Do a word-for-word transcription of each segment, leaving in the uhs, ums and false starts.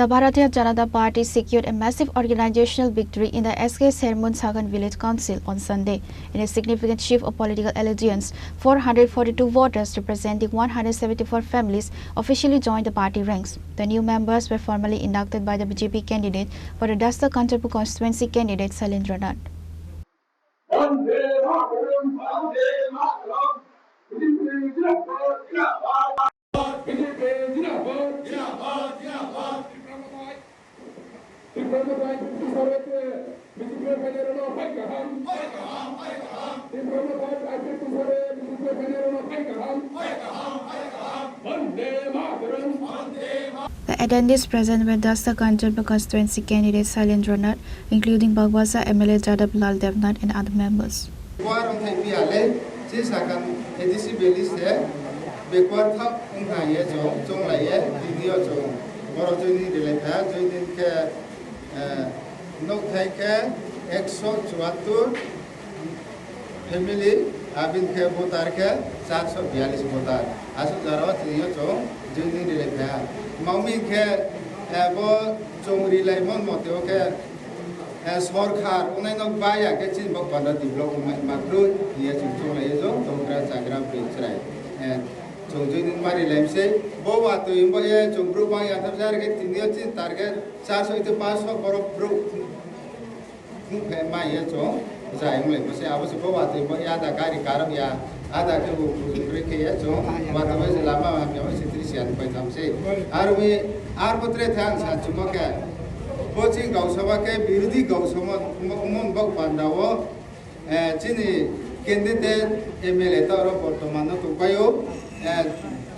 The Bharatiya Janata Party secured a massive organizational victory in the S K Sermon Sagan Village Council on Sunday. In a significant shift of political allegiance, four hundred forty-two voters representing one hundred seventy-four families officially joined the party ranks. The new members were formally inducted by the B J P candidate for the Dasta Kanchanpur constituency candidate Sailendra Nath. The attendees present were Dasta Kanchanpur constituency candidate Sailendra Nath, including Bagwasa M L A Jadab Lal Devnath and other members. Kuar wngthai piya le, chi sakang A D C valley se backward thak wngthai ye chong, chong lai ye, video chong. Borok joining rwlai kha, joining khe, eh, nukthai khe ekso chuattur family, abin khe voter khe charso biyalish voter. Aswk jora o tini yo chong joining rwlai kha. Mami khe, eh, bo chong rwlai mon mote o khe, Eh, sorkar, unai nok baya khe chini bok panda develop wngmai ma kroi, hiya chwng chwng lai jong, tongkra chagra bwrwi chwrai. Eh, chwng joi nung mari lai se, bo watwi bo ye chwng bru bang ya thap jar khe tini yo chini target charso ite paanso borok bru. Nung phe mai ye chwng jai wng lai se, abo se bo watwi bo ya da gari karok ya. Ada khe bo bujung rwi khe ya chwng, watwi bai se lama hamya bai se three siyan bai tham se. Arwi, ar bo tre thang sa chwng khe, bo chini gausaba khe birodhi gausama mon bok panda o, eh, chini candidate M L A ta oro bortoman no tongpai o, eh,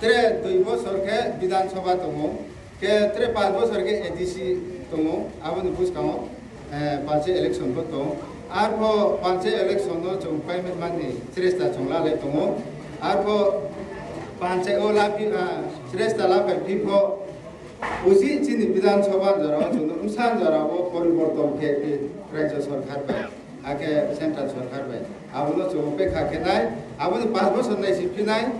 tre dui bosor khe Bidhan Sabha tongo. Khe tre panch bosor khe A D C tongo, aboni bwskango, eh, panchayat election bo tongo. Arpho panchayat election no chwng payment mani sresta chwng lalai tongo. Arpho panchayat o lapi, ah, sresta lapai phipho usi chini Bidhan Sabha jora o chwng wngsan jora o poriborton khe, khe Rajya Sarkar bai, hakhe Central Sarkar bai. Abono chwng upekha khe nai, aboni panch bosor nai si phinai,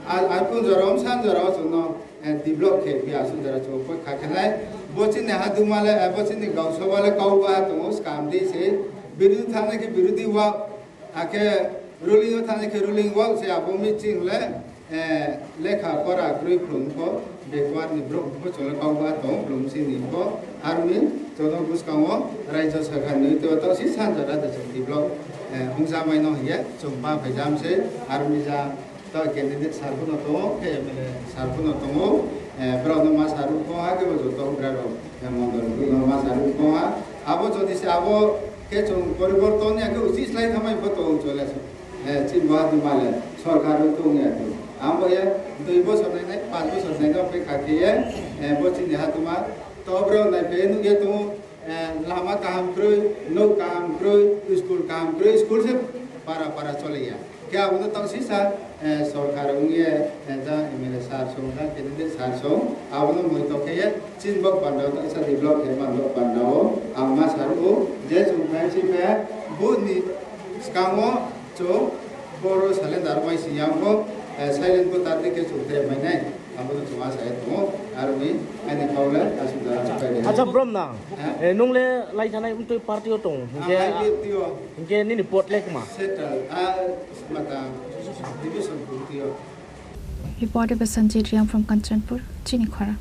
a-, arpho jora wngsan jora o chwngno eh, develop khe phi aswk jora chwng poi kha khenai. Bo chini haduma le, eh, bo chini gausaba le kok wa tongo, skam di se. Birodhi thangna khe birodhi wa, akhe ruling o thangna khe ruling wa se abo meeting le, eh, lekha pora kwrwi phlum kho, backward ni borok bo chwng le kok wa tong phlum chini kho. Aroni joto bwskango Rajya Sarkar ni to to si san jora de chwng develop, eh, hung jamai no hiye chwng pa phai jam se aroni ja. To candidate sir phano tongo, khe M L A sir phano tongo, eh, borokno ma sir wngkha, hakhe bo joto wngkha rok, eh, mondol rokno ma sir wngkha. Abo jodi se abo khe chwng poriborton ya khe uchi slai thamai pho tong chole, eh, chini bo hati male sorkar o tong ya khe. Abo ya dui bosor nai nai, panch bosor nai nai phe kha khe ye, eh, bo chini hatuma to borok nai phe nukya tongo. Eh, lama kaham kwrwi, nok kaham kwrwi, school kaham kwrwi, school se para para choliya. Khe abono tang sisa, eh, sorkar wngye, eh, ja M L A sir song, ja candidate sir song, abono moi tokhe ye, chin bok panda o tang sa develop khe man bok panda o, ang ma sar o, je chwng phai si phai, bo ni skango chwng boro salendar mai si yang bo, eh, silent bo tar de khe chwng tre mai nai. Abo no chwng asa ya tongo, aroni ani kau le aswk da aswk pai de. Acha, brom na? Ha? Eh, nung le lai thanai mtwi party o tong. Ang hinkhe, I P F T o. Hinkhe nini pot le kwma? Central, ah, mata, division committee o. Reporter by Sanjay Riang from Kanchanpur, Chini Khorang.